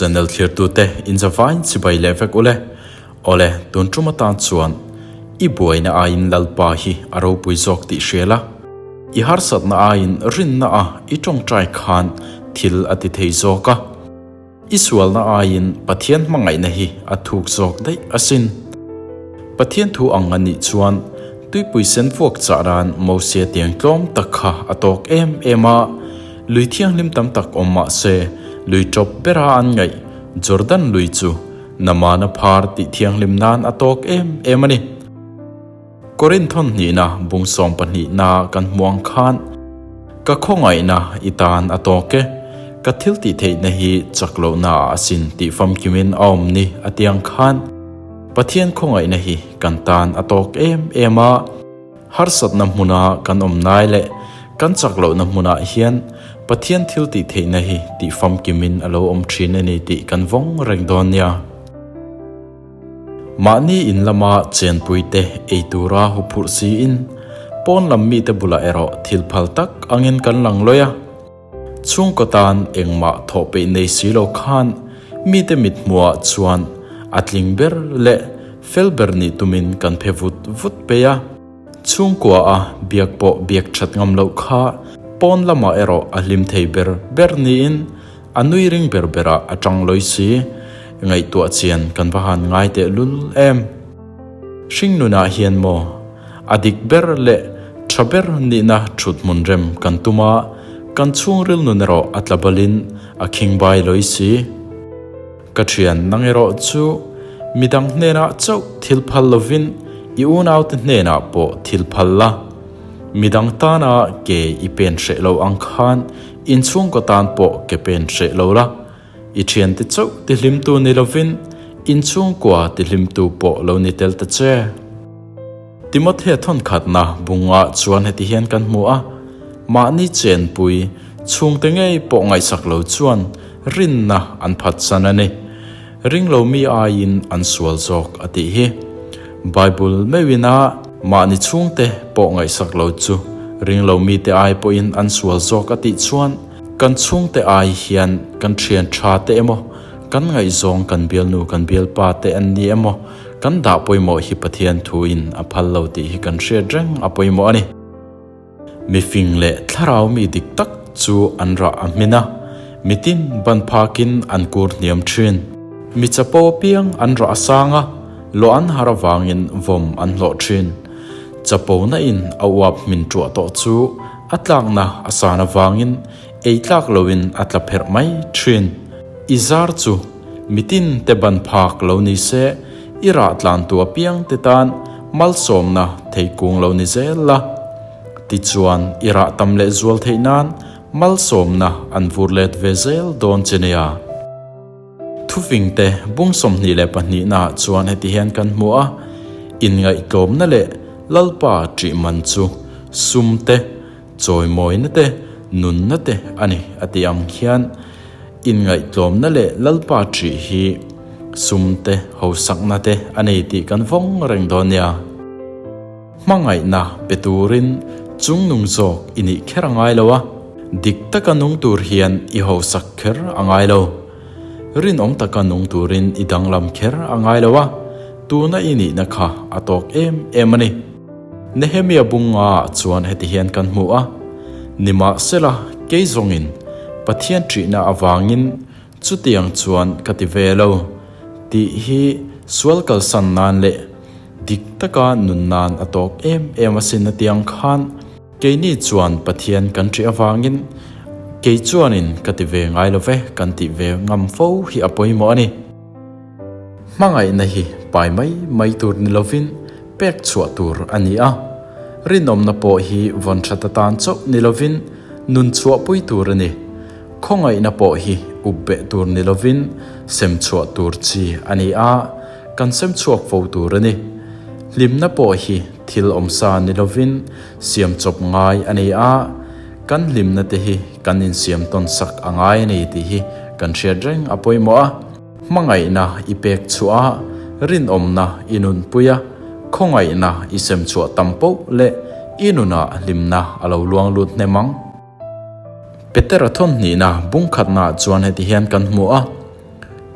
Channel thlirtute inzavain chibai leh vek ule. Awle, tun tum atan chuan i buaina aiin Lalpa hi a ropui zawk tih hria la. I harsatna aiin rinna a i tawngtai khan thil a ti thei zawk a. I sualna aiin Pathian hmangaihna hi a thuk zawk daih asin. Pathian thu ang a nih chuan tuipui sen vuak chah ran Mosia tiang tlawm tak kha a tawk em em a, lui thianghlim tam tak awm mah se lui tawp bera an ngaih Jordan lui chu Namana phar tih thianghlim nan a tawk em em a ni. Korinthon hnihna bung 12 na kan hmu ang khan ka khawngaihna i tan a tawk e, ka thil tih theihna hi chak lohna ah asin tih famkimin a awm ni a ti ang khan Pathian khawngaihna hi kan tan a tawk em em a, harsatna hmuna kan awm nai leh kan chak lohna hmunah hian Pathian thil tih theihna hi tih famkimin a lo awm thin a ni tih kan vawng reng dawn nia. Mahni in lama chenpuite ei tura huphurh siin pawn lam mite bulah erawh thil phal tak angin kan lang lawih a. Chhungkaw tan engmah thawh peih nei si lo khan mite mithmuhah chuan a tling ber leh fel ber nih tumin kan phe vut vut peih a. Chhungkua a biak pawh biak that ngam loh kha pawn lamah erawh a hlim thei ber ber niin a nui ring ber berah a tang lawi si. Ngaihtuah chian kan va han ngai teh lul em. Hring nunah hian maw a dik ber leh tha ber nihna thut hmun rem kan tum a, kan chhungril nun erawh a tla balin a khingbai lawi si. Ka thian nang erawh chu midang hnenah chauh thil phal lovin i unaute hnenah pawh thil phal la. Midang tana ke i pen hreh lo ang khan inchhungkaw tan pawh ke pen hreh lo la. I thiante chauh tihlimtu ni lovin inchhungkua tihlimtu pawh lo ni tel ta che. Timothea thawnkhatna bungah chuan heti hian kan hmu a, Mahni chenpui chhungte ngei pawh ngaihsak lo chuan rinna an phatsan a ni. Ringlo mi aiin an sual zawk a tih hi. Bible meuhin a mahni chhungte pawh ngaihsak lo chu ringlo mite ai pawhin an sual zawk a tih chuan kan chhungte ai hian kan thian tha te emaw, kan ngaihzawng kan bialnu kan bialpa te an ni emaw kan dah pawimawh hi Pathian thuin a phal lo tih hi kan hriat reng a pawimawh a ni. Mifing leh thlarau mi dik tak chu an rah a hmin a, mitin ban phakin an kur hniam thin. Mi chapo apiang an rah a sang a, lawh an har avangin vawm an hlawh thin. Chapona in a uap hmin tuah tawh chu a tlakna a san avangin ei tlak loin a tla pherh mai thin. I zar chu mitin te ban phak lo ni se, i rah tlan tu apiang te tan malsawmna thei kung lo ni zel la. Tichuan i rah tam leh zual theih nan malsawmna an vur let ve zel dawn che nia. Thufing te bung 22 naah chuan heti hian kan hmu a, Inngaihtlawmna leh Lalpa ṭih man chu sum te, chawimawina te, nunna te a ni a tih ang hian inngaihtlawmna leh Lalpa ṭih hi sum te, hausakna te a nei tih kan vawng reng dawn nia. Hmangaihna pe turin chungnung zawk i nih kher a ngai lo a, dik taka nung tur hian i hausak kher a ngai lo. Rinawm taka nung turin i danglam kher a ngai lo a, tuna i nihna kha a tawk em em a ni. Nehemia bunga chuan heti hian kan hmu a, Nimahsela, kei zawngin Pathian ṭihna avangin chutiang chuan ka ti ve lo, tih hi sual kalsan nan leh dik taka nun nan a tawk em em asin a tiang khan keini chuan Pathian kan ṭih avangin kei chuanin ka ti ve ngai lo ve kan tih ve ngam fo hi a pawimawh a ni. Hmangaihna hi pai mai mai tur ni lovin pek chhuah tur a ni a, rinawmna pawh hi vawn that atan chauh ni lovin nun chhuahpui tur a ni. Khawngaihna pawh hi up beh tur ni lovin sem chhuah tur chi a ni a, kan sem chhuak fo tur a ni. Hlimna pawh hi thil awmsa ni lovin siam chawp ngai a ni a, kan hlimna te hi kan insiam tawn sak a ngai a ni tih hi kan hriat reng a pawimawh a. Hmangaihna i pek chhuah a, rinawmna i nunpui a, khawngaihna i sem chhuah tam poh leh i nunah hlimna a lo luang lut hnem ang. Petera thawnhnihna bungkhatnaah chuan heti hian kan hmu a.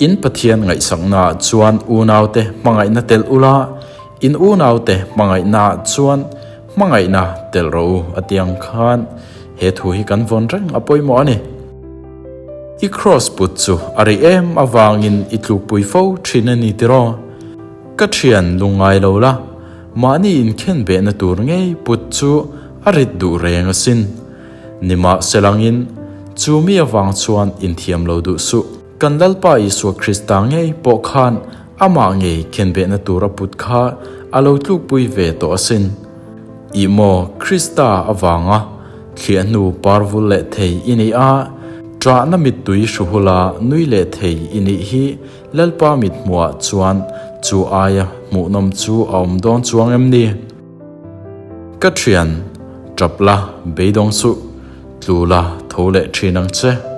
In Pathian ngaihsaknaah chuan unaute hmangaihna telh ula, in unaute hmangaihnaah chuan hmangaihna telh rawh u a ti ang khan he thu hi kan vawn reng a pawimawh a ni. I kraws put chu a rih em avangin i tlukpui fo thin a ni tiraw? Ka thian lungngai lo la, mahni inkhen behna tur ngei put chu a rit duh reng asin. Nimahselangin, chu mi avang chuan inthiam lo duh suh. Kan Lalpa Isua Krista ngei pawh khan amah ngei khenbehna tur a put kha a lo tlukpui ve tawh asin. Ih maw, Krista avanga thliah hnu parvul leh thei i nih a, ṭahna mittui hruhula nui leh thei i nih hi Lalpa mithmuhah chuan chu aia hmuhnawm chu a awm dawn chuang em ni? Ka ṭhian, ṭap la, beidawng suh, tlu la, tho leh ṭhin ang che.